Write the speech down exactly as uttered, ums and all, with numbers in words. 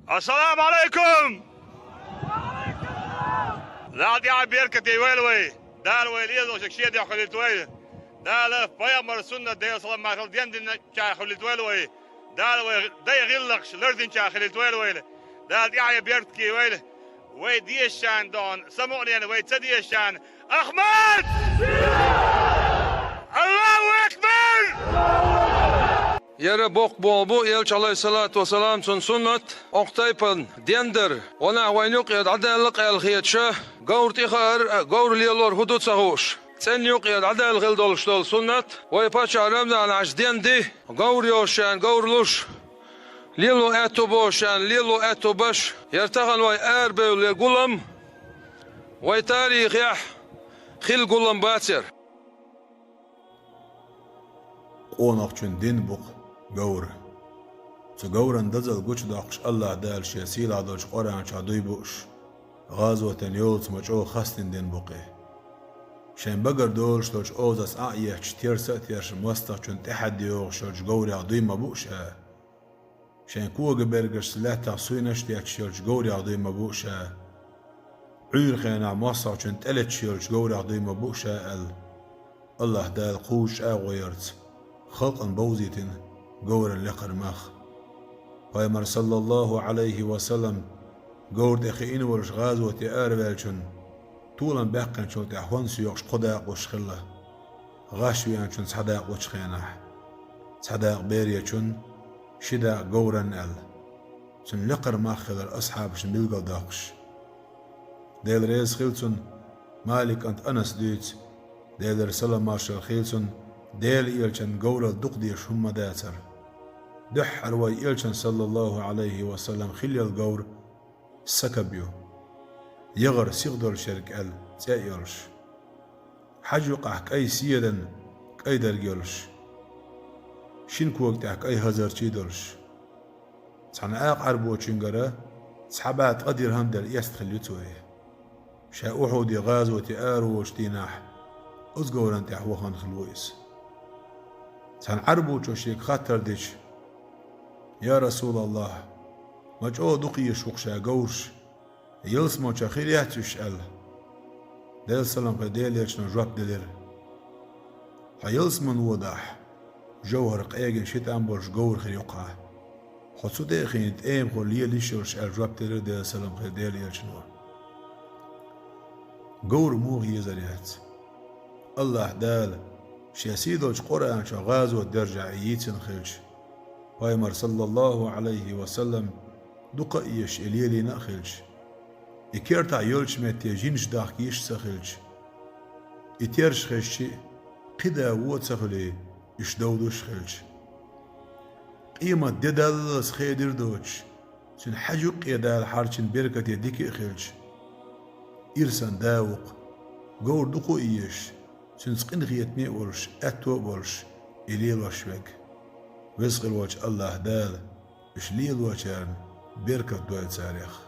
Ассаламу Ӏалайкум! Дала тӀехь беркате войла вай. Дала вай лелош шен духьа хилийта войла. Дала пайхамар суннат, Делан салам маршал дендинчарах хилийта войла вай. Дала вай дай гӀиллакхаш лардинчарах хилийта войла вай. Дала тӀехь беркате войла. Вай дешан дон, самукъанена вай ца дешан. Ахмад! Аллаху акбар! Яра боккха болх бу, Элча, алейхиссалату вассалам, цун суннат, окху тайпана дендар, ванах вайна юкъе дӀадаьлла къаьлла хеташ, говр тӀехаар, говр лелор хӀун ду ца хууш. ЦӀен юкъе дӀадаьлла хила долуш долу суннат, вай паччахь Рамзан-Хьаьжас денди, говр йолушшен говр луш, лело аьтту болушшен лело аьтту баш, яра тахана вай арабевлла гулам, вай тарихехь хилла гулам бацара. Къонахчун дин бу-кх говр. Цу говран дозалла гучудоккхуш Аллаха Дала шен сийлахь долчу Къуръан чохь дуй бууш, гӀазотан йолаца ма чӀогӀа хастийна дин бу-кх и. Шайн багара долуш долчу озаца Ӏа а етташ, терса а терша, мостагӀчун тӀаьхьа доьгӀуш йолчу говрех дуй ма буу ша. Шайн кога бергашца лаьттах суйнаш а детташ йолчу говрех дуй ма буу ша. Ӏуьйра хенахь мостагӀчунна тӀелеташ йолчу говрех дуй ма буу ша аьлла. Аллаха Дала кхузачу чӀагӀо ярца халкъана бовзийтина говран лекхара мах. Пайхамар, саллаллаху Ӏалайхи ва саллам, говр тӀе хиъна волуш гӀазоте араваьллачунна, толам баьккхинчул тӀаьхьа хӀонс йоккхуш кхо дакъа луш хилла. ГӀаш веанчунна цхьа дакъа лучу хенахь, цхьа дакъа беречунна, ши дакъа говранна аьлла. Цуьнан лекхара мах хилар асхьабашна билгалдоккхуш. Дела реза хила цунна, Малик кӀант Анас дуьйцу, Делера салам-маршалла хила цунна, Делан Элчанна говралла дукха дезаш хӀумма дацара. Дуьххьара вай Элчанна, саллаллаху Ӏалайхи ва саллам, хилла йолу говр сакаб ю. ЯгӀар сиха долуш ерг аьлла цӀе а йолуш. Хьажа юкъахь кӀай седан кӀайдарг йолуш. Шина кога тӀехь кӀай хазарчий долуш. Цхьана акха Ӏарбочуьнгара цхьа бӀе ткъа дирхӀам делла эцна хилла ю цо и. Ша Ухьуде гӀазоте араволучу дийнахь, оцу говран тӀехь вахана хилла ву иза. Цхьана Ӏарбочо шега хаттар дича: «Я Расулаллах, ма чӀогӀа дукха езаш ву-кх ша говраш, ялсаманчохь хир яц уьш», — аьлла. Делера салам хила Делан Элчано жоп делира: «Хьо ялсамане водахь, жовхӀар къегина ши тӀам болуш говр хир ю-кх хьан. Хьо цу тӀе а хиъна тӀемахула лела йиш йолуш», — аьлла жоп делира Делера салам хила Делан Элчано. Говр муха езар яц? Аллаха Дала Шен сий долчу Къуръан чохь гӀазот дерзахь и йийцина хилча, Пайхамар, саллаллаху Ӏалайхи ва саллам, дукха а езаш и лелийна а хилча, и кертахь йолчу метте жинаш дахка йиш а ца хилча, и терша хезчи а, кхин да вон ца хуьлий, уьш довдуш а хилча, къемат де даллалц хедира доцуш, цуьнан хьажа юккъе Дала хьарчийна беркате дика а хилча, ирсан да ву-кх, говр дукха а езаш, цуьнца къинхетаме а волуш, аьтто а болуш, и лелош верг. Веза хир волчу Аллаха Дала уьш лелочарна беркат дойла царех.